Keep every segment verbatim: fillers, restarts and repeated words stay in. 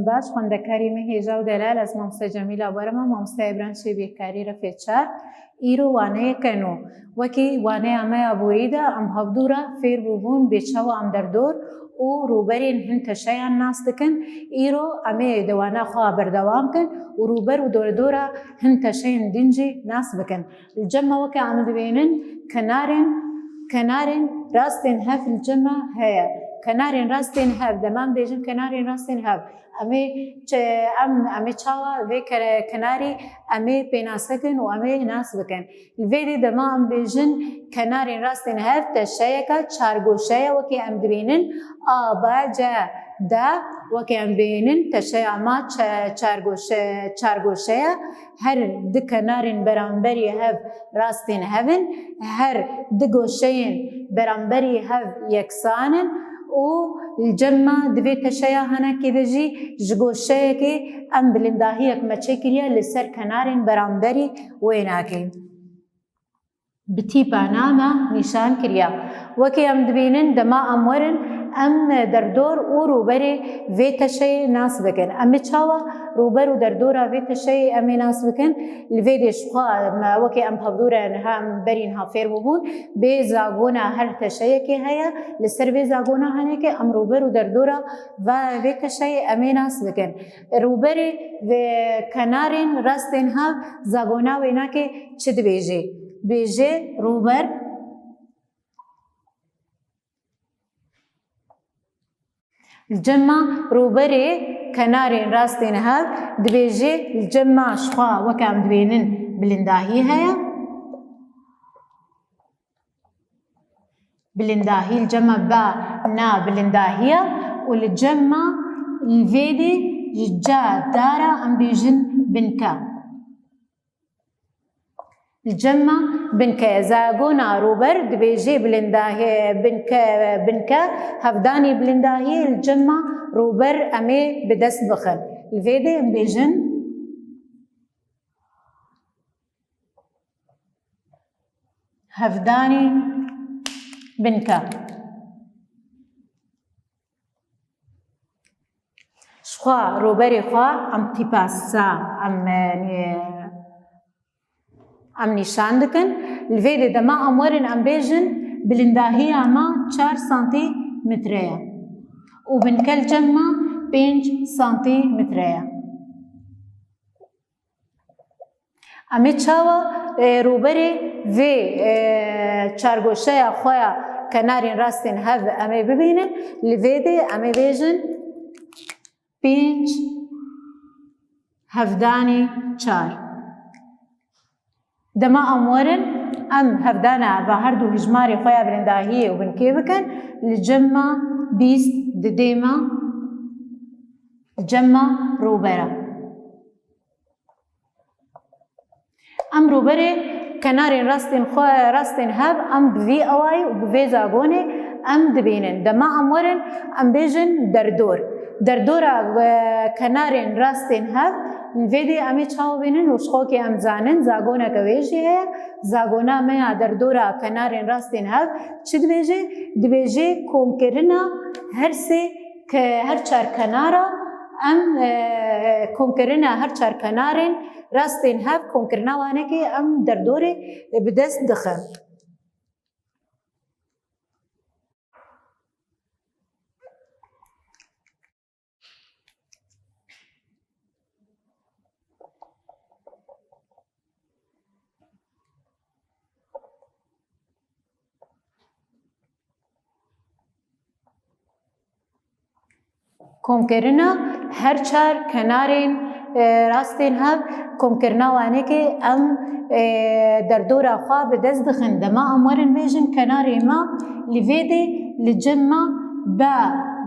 Baş, xwendekarî me hêja û delal, ez mamoste Cemîla Werema, mamosteya branşê bêkarî refê çar. Îro waneyeke nû. Wekî waneya me ya borî de em hevdû re fêr bûbûn bê çawa em derdor û rûberên hin teşeyan nas dikin. Îro em ê di waneya xwe berdewam kin û rûber û dordora hin teşeyên din jî nas bikin. Li cem me weke em dibînin kenarên, kenarên rastên hev li cem me heye. Kenarên rastên hev, dema em bêjin kenarên rastên hev, em ê çi, em, em ê çawa vê ke-, kenarî em ê pênase kin û em ê nas bikin. Li vê dê dema em bêjin kenarên rastên hev teşeyeke çargoşe ye, wekî em dibînin A B C D, wekî em bênin teşeya ma çe-, çargoşe, çargoşe ye. Her di kenarên beramberî hev rastên hev in, her di goşeyên beramberî hev yeksan in û li cem me di vê teşeya henekê de jî ji goşeyekê em bilindahiyek me çêkiriye li ser kenarên beramberî wênekê. Bi tîpa name nîşan kiriye. Wekî em dibînin, dema em werin, em derdor û rûberê vê teşeyê nas bikin. Em ê çawa rûber û derdora vê teşeyê em ê nas bikin? Li vê dê jixwe em, wekî em hevdû re niha em berî niha fêr bûbûn, bê zagona her teşeyekê heye. Li ser vê zagona henekê em rûber û derdora va-, vê teşeyê em ê nas bikin. Rûberê vê kenarên rastên hev zagona wênekê çi dibêje? Bêje rûber. Li cem me rûberê kenarên rastên hev dibêje, li cem me jixwe weke em dibênin bilindahî heye. Bilindahî li cem me ba na bilindahî ye û li cem me li vê dê ji ca dara em bêjin binke. Li cem me binke ye. Zagona rûber dibêje bilindahî, binke, binke, hevdanî bilindahiyê li cem me rûber em ê bi dest bixin. Li vê dê em bêjin hevdanî binke. Jixwe rûberê xwe em tîpa sa em, e, em nîşan dikin. Li vê dê dema em werin em bêjin bilindahiya me çar santîmetre ye û binke li cem me pênc santîmetre ye. Em ê çawa, e, rûberê vê, e, çargoşeya xwe ya kenarên rastên hev em ê bibînin? Li vê dê em ê bêjin pênc hevdanî çar. Dema em werin, em hevdana va her du hijmarê xwe ya bilindahiyê û binkê bikin, li cem me bîst di dê me, li cem me rûbera. Em rûberê kenarên rastên xwe, rastên hev, em bi vî awayî û bi vê zagonê em dibînin. Dema em werin, em bêjin derdor. Derdora, e, kenarên rastên hev, li vê dê em ê çawa bînin û ji xwe kê em zanin, zagoneke wê jî heye. Zagona me ya derdora kenarên rastên hev çi dibêje? Dibêje komkirina her sê ke-, her çar kenara em, e, komkirina her çar kenarên rastên hev, komkirina wanekê em derdorê bi dest dixin. Komkirina her çar kenarên, e, rastên hev, komkirina wanekê em, e, derdora xwe bi dest dixin. Dema em werin bêjin kenarê me li vê dê li cem me be,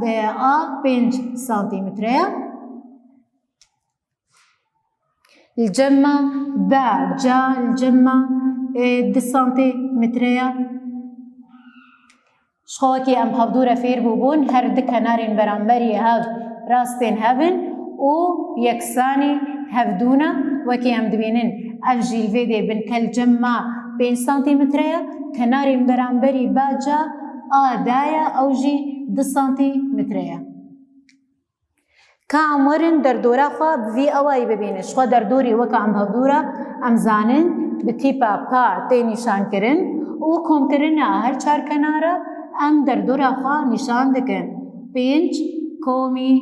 e, a pênc santîmetre ye. Li cem me be ca, li cem me, e, du santîmetre ye. Ji xwe wekî em hevdû re fêr bûbûn, her du kenarên beramberî hev rastên hev in û yeksanî hevdû ne. Wekî em dibînin, ev jî li vê dê binke li cem me pênc santîmetre ye, kenarên beramberî ba ca a da ye, ew jî du santîmetre ye. Ka em werin derdora xwe bi vî awayî bibînin. Ji xwe derdorê weke em hevdû re em zanin bi tîpa pa tê nîşankirin û komkirina her çar kenara em derdora xwe nîşan dikin. Pênc komî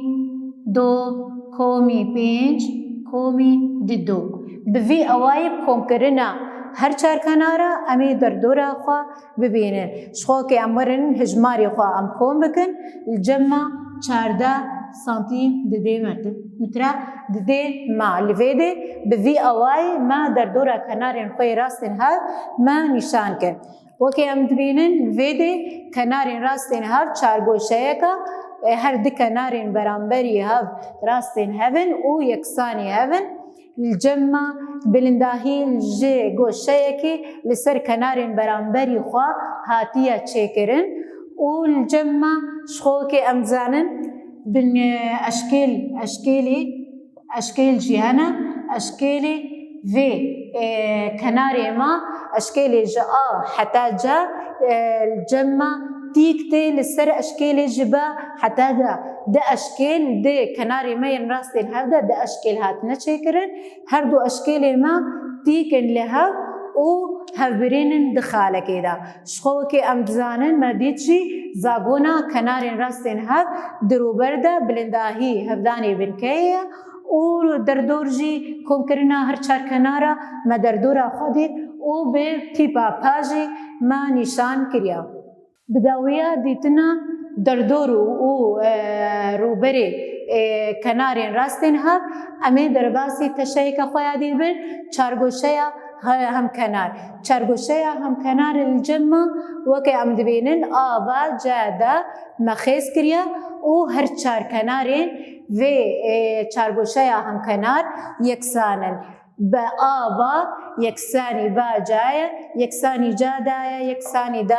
du komî pênc komî didu. Bi vî awayî bi komkirina her çar kenara em ê derdora xwe bibînin. Ji xwe ke em werin hijmarê xwe em kom bikin, li cem me çardeh santîm didê metre, metre didê me. Li vê de bi vî awayî me derdora kenarên xwe yê rastên hev me nîşan kin. Wekî em dibînin, li vê de kenarên rastên hev çargoşeyeka, e, her du kenarên beramberî hev rastên hev in û yeksanî hev in. Li cem me bilindahî ji goşeyekê li ser kenarên beramberî xwe hatiye çêkirin û li cem me ji xwe wekî em dizanin bin, e, eşkêl, eşkêlî, eşkêl jî hene, eşkêlê vê, e, kenarê me, eşkêlê ji A heta C, e, li cem me tîk tê li ser eşkêlê ji B heta D. Di eşkêl, di kenarê me yên rastên hev de di eşkêl hatine çêkirin. Her du eşkêlê me tîk in li hev û hevbirîn in di xalekê de. Ji xwe wekî em dizanin, me dît jî zagona kenarên rastên hev di rûber de bilindahî hevdanê binkeyê ye û derdor jî komkirina her çar kenara me derdora xwe dît û bi tîpa pa jî me nîşan kiriye. Bi dawiya dîtina derdor û, û, e, rûberê, e, kenarên rastên hev, em ê derbasî teşeyeke xwe ya dî bin, çargoşeya he-, hemkenar. Çargoşeya hemkenar li cem me weke em dibînin A, B, C, D me xêz kiriye û her çar kenarên vê, e, çargoşeya hemkenar yeksan in. Bi A, B yeksanî B, C ye, yeksanî C, D ye, yeksanî D,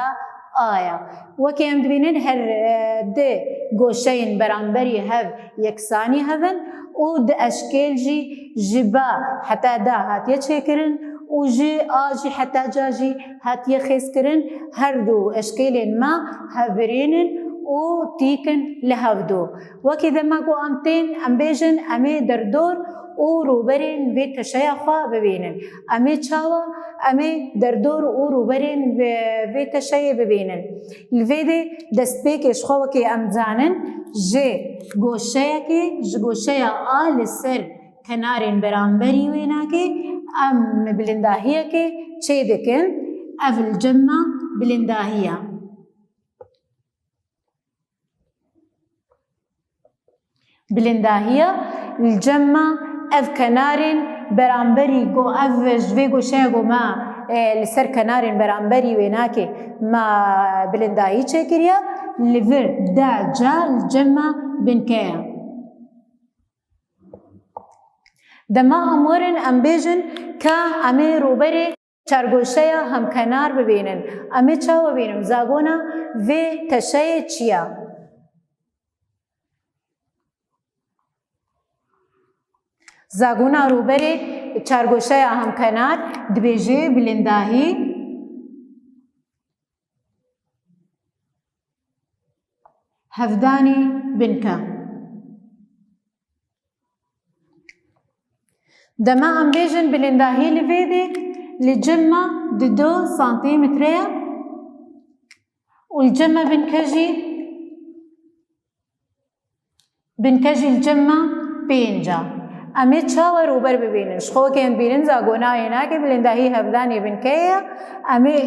A ye. Wekî em dibînin her, e, di goşeyên beramberî hev yeksanî hev in û di eşkêl jî ji B heta D hatiye çêkirin û ji A jî heta C jî hatiye xêzkirin. Her du eşkêlên me hevbirîn in û tîk in li hevdu. Wekî dema ku em tên, em bêjin, em ê derdor û rûberên vê teşeya xwe bibînin. Em ê çawa? Em ê derdor û rûberên vê, vê teşeyê bibînin. Li vê de destpêkê ji xwe wekî em dizanin, ji goşeyekê, ji goşeya A li ser kenarên beramberî wênakê, em bilindahiyekê çê dikin. Ev li cem me bilindahî ye. Bilindahiya li cem me ev kenarên beramberî ku ev ji vê goşeya ku me, e, li ser kenarên beramberî wênakê me bilindahî çêkiriye, li vir de ca li cem me binke ye. Dema em werin em bêjin ka em ê rûberê çargoşeya hemkenar bibînin. Em ê çawa bînin? Zagona vê teşeyê çi ye? Zagona rûberê çargoşeya hemkenar dibêje bilindahî hevdanî binke. Dema em bêjin bilindahî li vê dê, li cem me di du santîmetre ye û li cem me binke jî, binke jî li cem me pênc e. Em ê çawa rûber bibînin? Ji xwe wekî em dibînin zagona wênakê bilindahî hevdanê binke ye. Em ê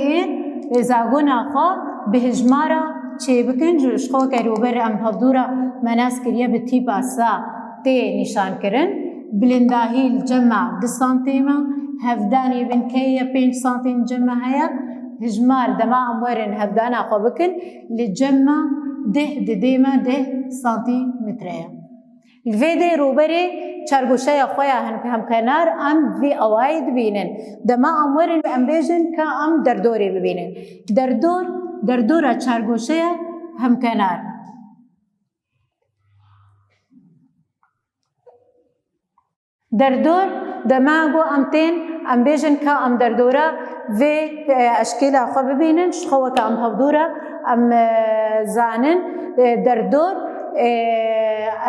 ê zagona xwe bi hijmara çêbikin. Ji xwe weke rûber em hevdû re me nas kiriye bi tîpa sa tê nîşankirin. Bilindahî li cem me du santîm e, hevdanê binkeyê ye pênc santîm cem me heye. Hijmar dema em werin hevdana xwe bikin, li cem me deh didê me deh santîmetre ye. Li vê dê rûberê çargoşeya xwe ya hem-, hemkenar em vî awayî dibînin. Dema em werin em bêjin ka em derdorê bibînin. Derdor, derdora çargoşeya hemkenar. Derdor, dema ku em tên, em bêjin ka em derdora vê, e, eşkêla xwe bibînin, ji xwe weke em hevdû re em, e, zanin, e, derdor, E,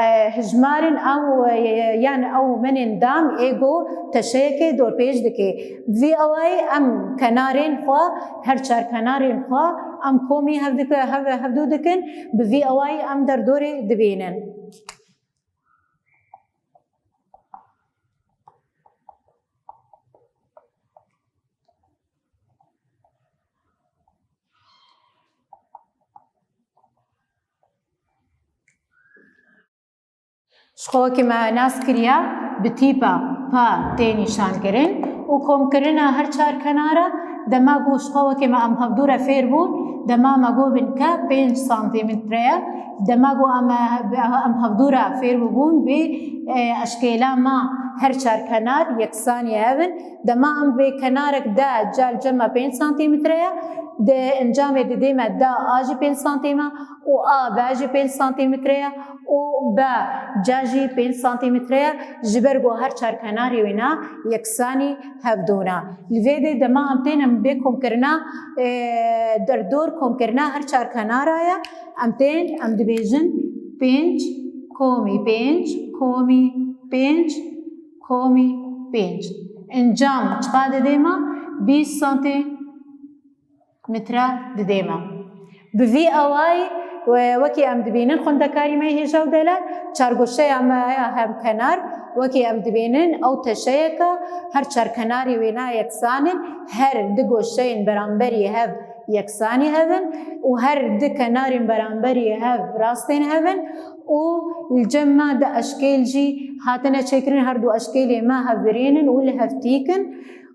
e, hijmarên ew, e, yan ew menên dam ê ku teşeyekê dorpêç dike. Vî awayî em kenarên xwe, her çar kenarên xwe em komî hev dike-, hev-, hevdû dikin, bi vî awayî em derdorê dibînin. Ji xwe wekî me nas kiriye, bi tîpa pa tê nîşankirin û komkirina her çar kenara, dema ku ji xwe wekî me em hevdû re fêr bûn, dema me got binke pênc santîmetre ye, dema ku em, em hevdû re fêr bûbûn, bê, e, eşkêla me her çar kenar yeksanî hev in. Dema em bê kenarek de ca li cem me pênc santîmetre ye, di encamê didê me da a jî pênc santîme û a b jî pênc santîmetre ye û b c jî pênc santîmetre ye, ji ber ku her çar kenarê wêna yeksanî hevdû ne. Li vê dê dema em tên em bê komkirina, e, derdor komkirina her çar kenara ye, em tên em dibêjin pênc komî pênc komî pênc komî pênc. Encam çiqa didê me? Bîst santîmetre didê me. Bi vî awayî, we-, wekî em dibînin xwendekarî me hêja û delal, çargoşeya me ya hemkenar, wekî em dibînin ew teşeyeke her çar kenarî wêna yeksan in, her du goşeyên beramberî hev yeksanî hev in û her du kenarên beramberî hev rastên hev in û li cem me du eşkêl jî hatine çêkirin, her du eşkêlê me hevbirîn in û li hev tîk in.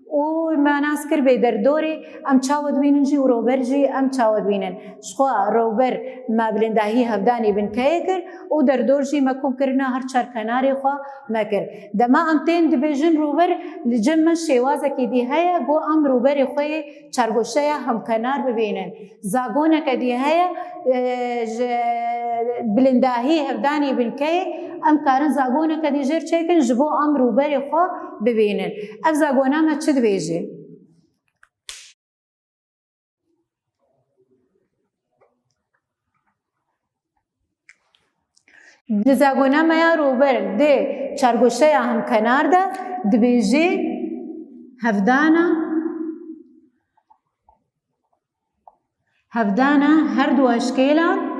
Û me nas kir bê derdorê em çawa dibînin jî û rewber jî em çawa dibînin. Ji xwe rewber me bilindahî hevdanê binkeyê kir û derdor jî me kom kirina her çar kenarê xwe me kir. Dema em tên dibêjin rewber, li cem me şêwazekî dî heye, ku em rewberê xwe yê çargoşeya hemkenar bibînin. Zagoneke dî heye, e, ji bilindahî hevdanî binkeyê em karin zagoneke dî jêr çêkin, ji bo em rûberê xwe bibînin. Ev zagona me çi dibêje? Di zagona me ya rûber di çargoşeya hemkenar de dibêje hevdana, hevdana her du eşkêlan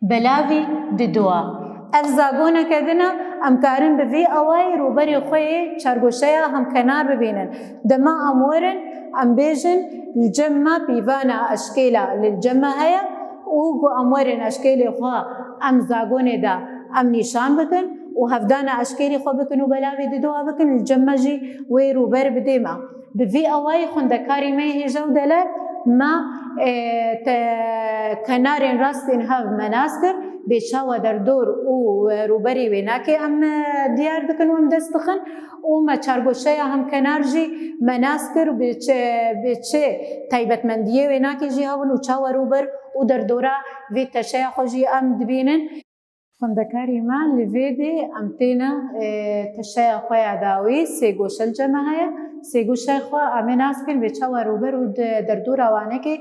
belavî didoa. Ev zagoneke din e, em karin bi vî awayî rûberê xwe yê çargoşeya hemkenar bibînin. Dema em werin, em bêjin, li cem me pîvana eşkêla li cem me heye û ku em werin eşkêlê xwe em zagonê de em nîşan bikin û hevdana eşkêlê xwe bikin û belavê didoa bikin, li cem me jî wê rûber bidê me. Bi vî awayî xwendekarî me hêja û delal me, e, te-, kenarên rastên hev me nas kir, bê çawa derdor û, e, rûberê wênakê em, e, diyar dikin û em dest dixin û me çargoşeya hemkenar jî me nas kir, bi çi, bi çi taybetmendiyê wênakê jî hebin û çawa rûber û derdora vê teşeya xwe jî em dibînin. Xwendekarî me li vê dê em têne, e, teşeya xwe ya dawî, sê goşe li cem me heye. Sê goşeya xwe em ê nas bikin, bê çawa rûber û de-, derdora wanekê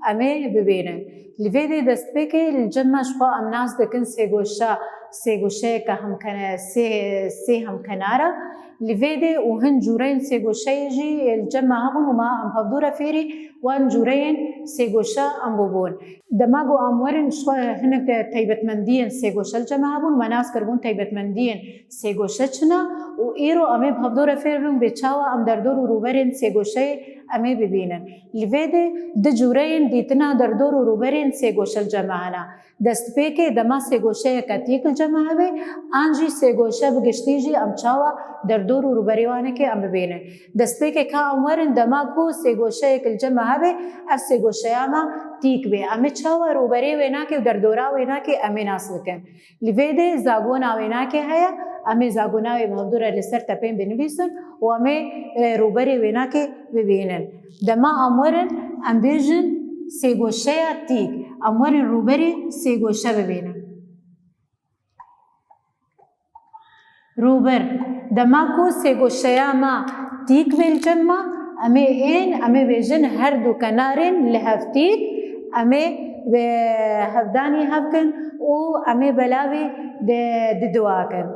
em ê bibînin. Li vê dê destpêkê li cem me ji xwe em nas dikin sê goşe, sê goşeyeke hemkene-, sê, sê hemkenara. Li vê dê û hin cûreyên sê goşeyê jî li cem me hebûn û me em hevdû re fêrî wan cûreyên sê goşe em bûbûn. Dema ku em werin, ji xwe hinek taybetmendiyên sêgoşe li cem me hebûn, me nas kiribûn taybetmendiyên sêgoşe çi ne û îro em ê bi hevdû re fêr bin bê çawa em derdor û rûberên sêgoşeyê em ê bibînin. Li vê de du cûreyên dîtina derdor û rûberên sêgoşe li cem me hene. Destpêkê dema sêgoşeyeke tîk li cem me hebe, an jî sêgoşe bi giştî jî em çawa derdor û rûberê wanekê em bibînin. Destpêkê ka em werin, dema ku sêgoşeyek li cem me hebe, ev sêgoşeya me tîk bê. Em ê çawa rûberê wênakê û derdora wênakê em ê nas bikin. Li vê de zagona wênakê heye, em ê zagona wê bi hevdû re li ser tepên binivîsin û em ê, e, rûberê wênakê bibînin. Dema em werin, em bêjin sêgoşeya tîk. Em werin rûberê sêgoşe bibînin. Rûbir, dema ku sêgoşeya me tîk bê li cem me, em ê ên, em ê bêjin her du kenarên li hev tîk, em ê bi hevdanî hev kin û em ê belavî di, di dua kin.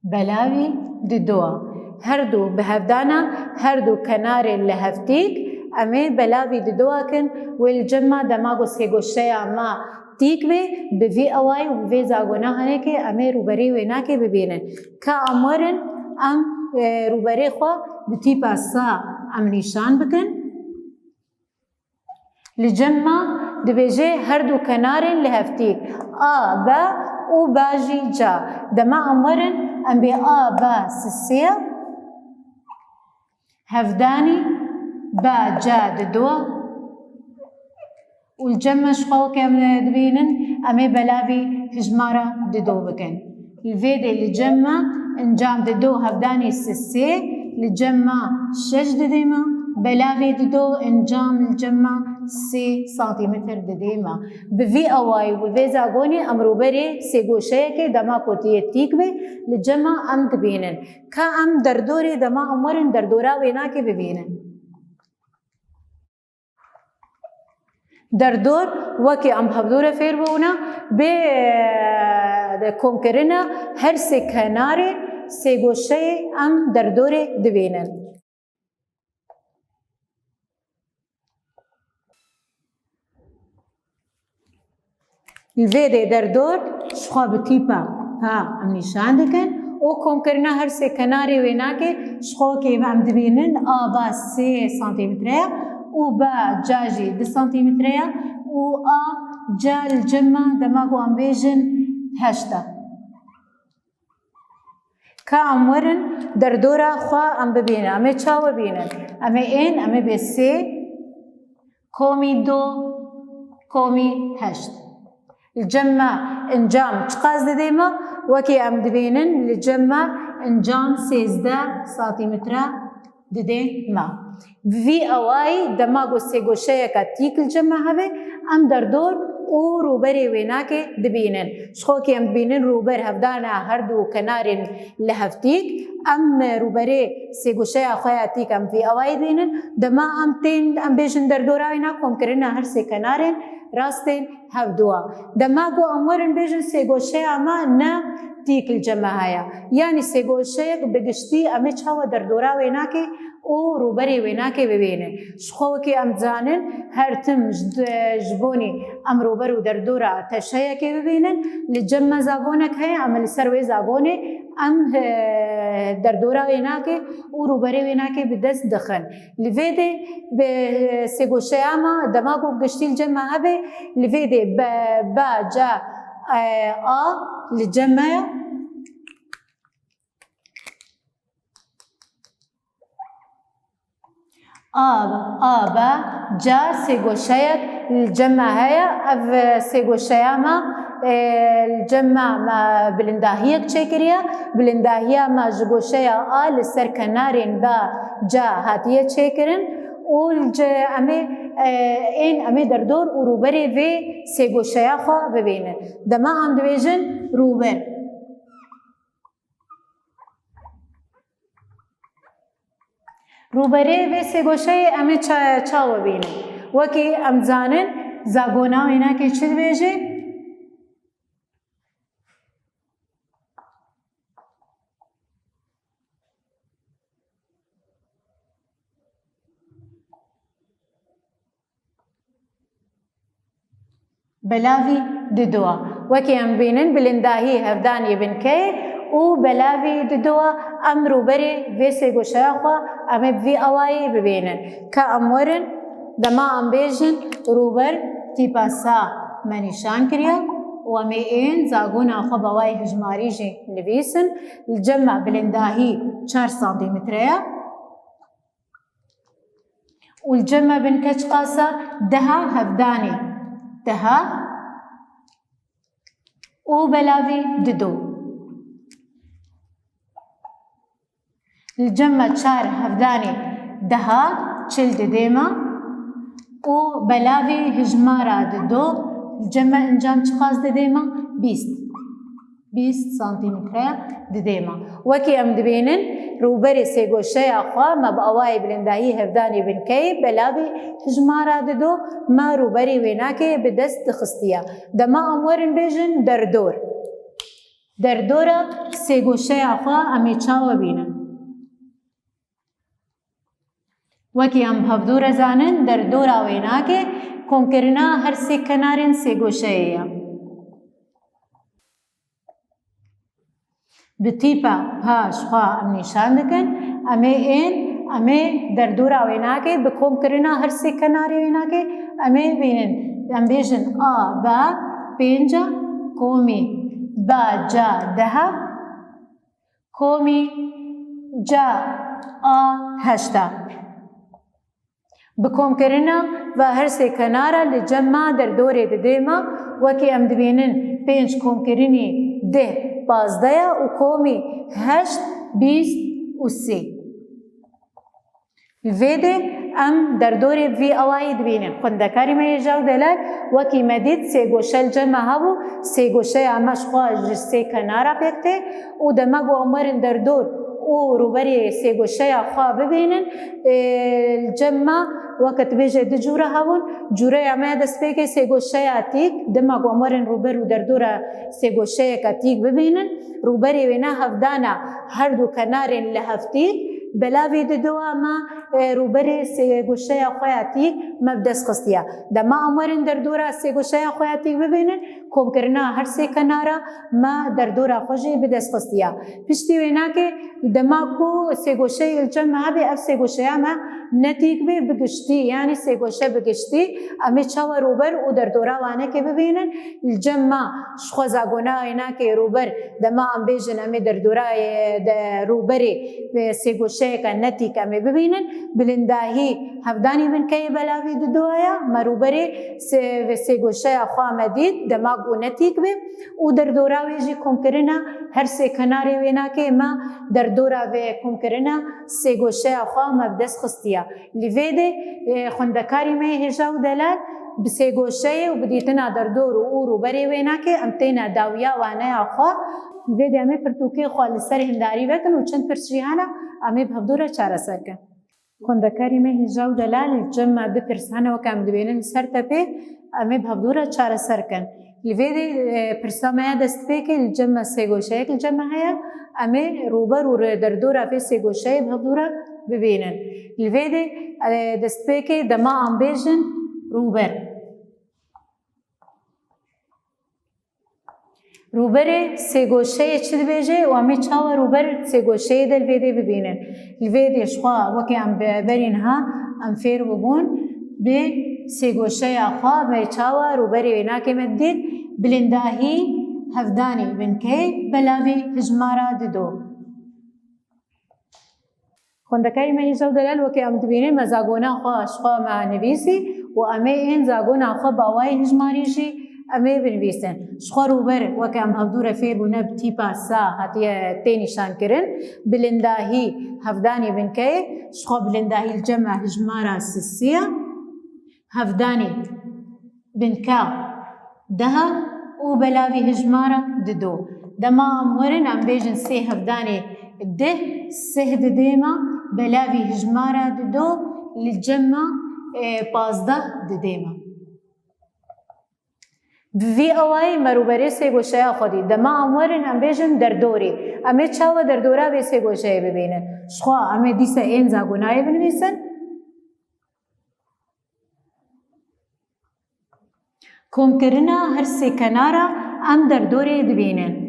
Belavî di dua. Her du bi hevdana, her du kenarên li hev tîk, em ê belavî di dua kin, wê li cem me dema ku sêgoşeya me tîk bê, bi vî awayî û bi vê zagona hinekê em ê rûberê wênakê bibînin. Ka em werin, em, e, rûberê xwe bi tîpa sa em nîşan bikin. Li cem me dibêje her du kenarên li hev tîk, A, B û B jî C. Dema em werin, em bê A, B sisê, hevdanî, B, C di dua. Û li cem me ji xwe weke em dibînin, em ê belavî hijmara di do bikin. Li vê dê li cem me encam di do hevdanî sisê, li cem me şeş didê me, belavê di do encam li cem me sê santîmetr didê me. Bi vî awayî û bi vê zagonê em rûberê sêgoşeyekê dema ku tê tîk bê, li cem me em dibînin. Ka em derdorê dema em werin derdora wênakê bibînin. Derdor, wekî em hevdû re fêr bûne, bê, e, komkirina her sê kenarê sêgoşeyê em derdorê dibînin. Li vê dê derdor ji xwe bi tîpa pa em nîşan dikin û komkirina her sê kenarê wênakê ji xwe wekî em dibînin, A, B sê santîmetre ye û B, C jî du santîmetre ye û A, C li cem me dema ku em bêjin heşt e. Ka em werin derdora xwe em bibînin. Em ê çawa bînin? Em ê ên, em ê bê sê komî du komî heşt. Li cem me encam çiqas didê me? Wekî em dibînin, li cem me encam sêzdeh santîmetre didê me. Bi vî awayî dema ku sêgoşeyeke tîk li cem me hebe, em derdor û rûberê wênakê dibînin. Ji xwe wekî em dibînin rûber hevdana her du kenarên li hev tîk, em rûberê sêgoşeya xwe ya tîk em vî awayî dibînin. Dema em tên, em bêjin derdora wêna komkirina her sê kenarên rastên hevdû a. Dema ku em werin bêjin sêgoşeya me ne tîk li cem me heye. Yanî sêgoşeyek bi giştî em ê çawa derdora wênakê û rûberê wênakê bibînin. Ji xwe wekî em dizanin, her tim ji, ji bonî em rûber û derdora teşeyekê bibînin, li cem me zagonek heye, em li ser wê zagonê em, e, derdora wênakê û rûberê wênakê bi dest dixin. Li vê dê bi sêgoşeya me, dema ku giştî li cem me hebe, li vê dê be, ba, ca, e, a li cem me ye. A, a, ba, ca sêgoşeyek li cem me heye. Ev sêgoşeya me, e, li cem me, me bilindahiyek çêkiriye. Bilindahiya me ji goşeya A li ser kenarên ba, ca hatiye çêkirin û li ce-, em ê, e, ên em ê derdor û rûberê vê sêgoşeya xwe bibînin. Dema em dibêjin rûber. Rûberê vê sêgoşeyê em ê ça-, çawa bînin? Wekî em dizanin, zagona wênakê çi dibêje? Belavî didoa. Wekî em bînin, bilindahî hevdanî binkeyê û belavî didoa, em rûberê vê sê goşeya xwe em ê bi vî awayî bibînin. Ka em werin, dema em bêjin, rûber tîpa sa me nîşan kiriye û em ê ên zagona xwe bi awayî hijmarî jî nivîsin. Li cem me bilindahî çar santîmetre ye. Û li cem me binke çiqas e? Deha hevdanê. Deha û belavî dido. Li cem me çar hevdanê deha çil didê me û belavî hijmara dido Li cem me encam çiqas didê me? Bîst. Bîst santîmetre didê me. Wekî em dibînin, rûberê sêgoşeya xwe me bi awayê bilindahî hevdanê binkeyê belavî hijmara dido me rûberê wênakê bi dest dixistiye. Dema em werin bêjin derdor. Derdora sêgoşeya xwe em ê çawa bînin? Wekî em bi hevdû re zanin, derdora wênakê komkirina her sê kenarên sêgoşeyê ye. Bi tîpa pa ji xwe em nîşan dikin, em ê ên, em ê derdora wênakê bi komkirina her sê kenarê wênakê em ê bînin. Em bêjin a ba pênca, komî ba ca deha, komî ca a heşta. Bi komkirina va her sê kenara li cem ma derdorê didê me, wekî em dibînin pênc komkirinî deh pazdeh ya û komî heşt bîst û sê. Li vê de em derdorê vî awayî dibînin. Xwendekarî me hêja û delal, wekî me dît sêgoşe li cem me hebû, sêgoşeya me ji xwe ji sê kenara pêk tê û dema ku em werin derdor û rûberê sêgoşeya xwe bibînin, ê, li cem me weke dibêje du cûre hebûn. Cûreya me ya destpêkê sêgoşeya tîk, dema ku em werin rûber û derdora sêgoşeyeke tîk bibînin, rûberê wêna hevdana her du kenarên li hev tîk, belavî didoa me, e, rûberê sêgoşeya xwe ya tîk me bi dest xistiye. Dema em werin derdora sêgoşeya xwe ya tîk bibînin, komkirina her sê kenara me derdora xwe jî bi dest xistiye. Piştî wênakê dema ku sêgoşeyê li cem me hebe, ev sêgoşeya me ne tîk bê bi giştî, yanî sêgoşe bi giştî, em ê çawa rûber û derdora wanekê bibînin? Li cem me ji xwe zagona wênakê rûber, dema em bêjin em ê derdora, e, de rûberê, e, sêgoşeyeke netîk em ê bibînin, bilindahî hevdanî binkeyê belavî didoya me rûberê sê-, sêgoşeya xwe me dît, dema ku netîk be û derdora wê jî komkirina her sê kenarê wênakê me derdora vê komkirina sêgoşeya xwe me bi dest xistiya. Li vê de, e, xwendekarî me yê hêja û delal bi sêgoşeyê û bi dîtina derdor û rûberê wênakê em têne dawiya waneya xwe. Li vê de em ê pirtûkê xwe li ser hindarî vekin û çend pirs jî hene em ê bi hevdû re çareser kin. Xwendekarî me hêja û delal, li cem me du pirs hene weke em dibînin li ser tepê, em ê bi hevdû re çareser kin. Li vê de, e, pirsa me ya destpêkê li cem me sêgoşeyek li cem me heye, em ê rûber û re-, derdora vê sêgoşeyê bi hevdû re bibînin. Li vê de, e, destpêkê dema em bêjin rûber. Rûberê sêgoşeyê çi dibêje û em ê çawa rûber sêgoşeyê de li vê dê bibînin? Li vê dê ji xwe weke em be-, berî niha em fêr bûbûn bi sêgoşeya xwe me çawa rûberê wênakê me didît, bilindahî hevdanî binkeyê belavî hijmara dido. Xwendekarî me hêja û delal, weke em dibînin me zagona xwe ji xwe me nivîsî û em ê ên zagona xwe bi awayê hijmarî jî em ê binivîsin. Ji xwe rûber weke em hevdû re fêr bûne bi tîpa sa hatiye tê nîşankirin. Bilindahî hevdanî binkeyê, ji xwe bilindahî li cem me hijmara sisiya. Hevdanî binka deha û belavî hijmara dido. Dema em werin, em bêjin sê hevdanê deh, sih didê me, belavî hijmara dido, li cem me, e, pazdeh didê me. Bi vî awayî me rûberê sêgoşeya xwe dît. Dema em werin, em bêjin derdorê. Em ê çawa derdora vê sêgoşeyê bibînin? Ji xwe em ê dîsa ên zagonayê binivîsin. Komkirina her sê kenara em derdorê dibînin.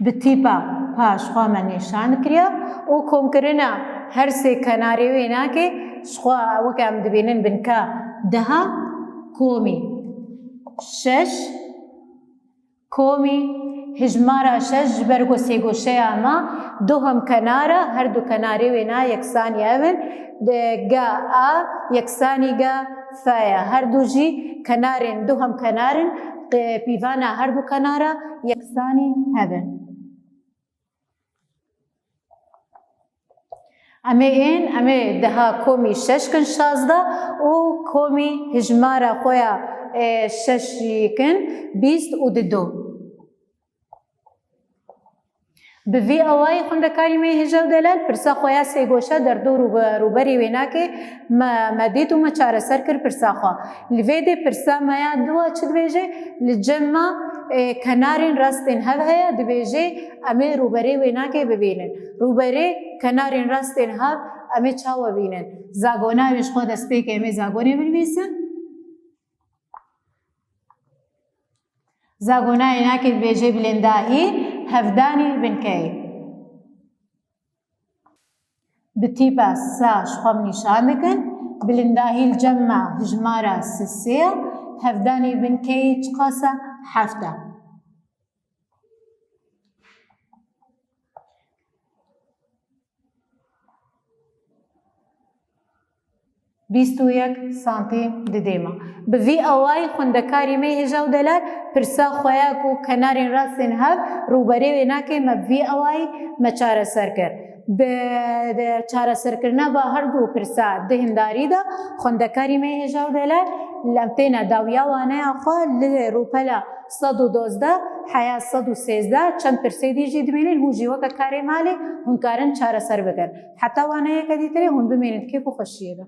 Bi tîpa pa ji xwe me nîşan kiriye û komkirina her sê kenarê wênakê ji xwe weke em dibînin binka deha komî şeş, komî hijmara şeş ji ber ku sêgoşeya me du hemkenara, her du kenarê wêna yeksanî ev in, de ga a yeksanî ga fe ye. Her du jî kenarên du hemkenar in, qe-, pîvana her du kenara yeksanî hebin. Em ê ên, em ê deha komî şeş kin şazdeh û komî hijmara xwe ya, e, şeş jî kin bîst û dido. Bi vî awayî xwendekarî me hêja û delal pirsa xwe ya sêgoşa derdor û bi rûberê wênakê me, me dît û me çareser kir pirsa xwe. Li vê dê pirsa me ya dua çi dibêje? Li cem me, e, kenarên rastên hev heye, dibêje em ê rûberê wênakê bibînin. Rûberê kenarên rastên hev em ê çawa bînin? Zagona wê ji xwe destpêkê em ê zagonê binivîsin. Zagona wênakê dibêje bilindahî hevdanî binkeyê. Bi tîpa sa ji xwe nîşan dikin, bilindahî li cem me hijmara sisê ye, hevdanî binkeyê çiqas e? Heft e. Bîst û yek santîm di dêma. Bi vî awayî xwendekarî me hêja û delal pirsa xwe ya ku kenarên rastên hev rûberê wênakê me bi vî awayî me çareser kir. Bi, bi çareserkirina va her du pirsa di hindarî de xwendekarî me hêja û delal em têne dawiya waneya xwe li rûpela sed û dozdeh heya sed û sêzdeh çend pirsê dî jî dimînin, hûn jî weke karê malê hûn karin çareser bikin. Heta waneyeke dîtirê hûn bimînin kêf û xweşiyê de.